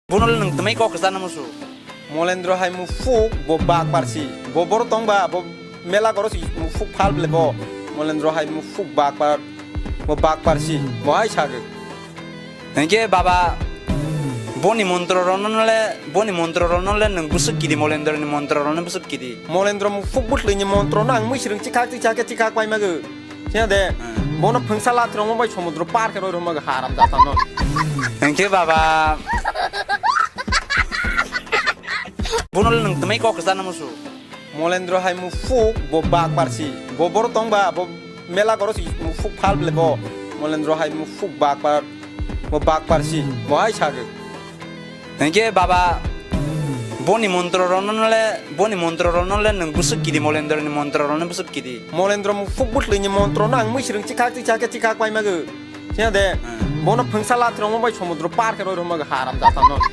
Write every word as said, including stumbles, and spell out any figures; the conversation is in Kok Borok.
Bono le nwng twmai kok kwchana musu. Molendro hai mufuk bo bakpar si. Bo boro tongba bo mela goro si mufuk phal ble bo. Molendro hai mufuk bakpar bo bakpar si. Bo hai sagwi. Hingke baba boni montro rono le boni montro rono le nwng bwswk kidi Molendro ni montro rono bwswk kidi. Molendro mufuk bwthlwi ni montro no ang mui swrwng chikhak chikhak khe chikhak pai magwi. Siya de, hmm, bono phwngsa lathwrwngma bai somudro par khe roi rwma haram jatano. Hingke baba. Bono le nwng twmai kok kwchana musu. Molendro hai mufuk bo bakpar si. Bo boro tongba bo mela goro si mufuk phal ble bo. Molendro hai mufuk bakpar bo bakpar si. Bo hai sagwi. Hingke baba boni montro rono le boni montro rono le nwng bwswk kidi Molendro ni montro rono bwswk kidi. Molendro mufuk bwthlwi ni montro no ang mui swrwng chikhak chikhak khe chikhak pai magwi. Siya de, hmm, bono phwngsa lathwrwngma bai somudro par khe roi rwma haram jatano.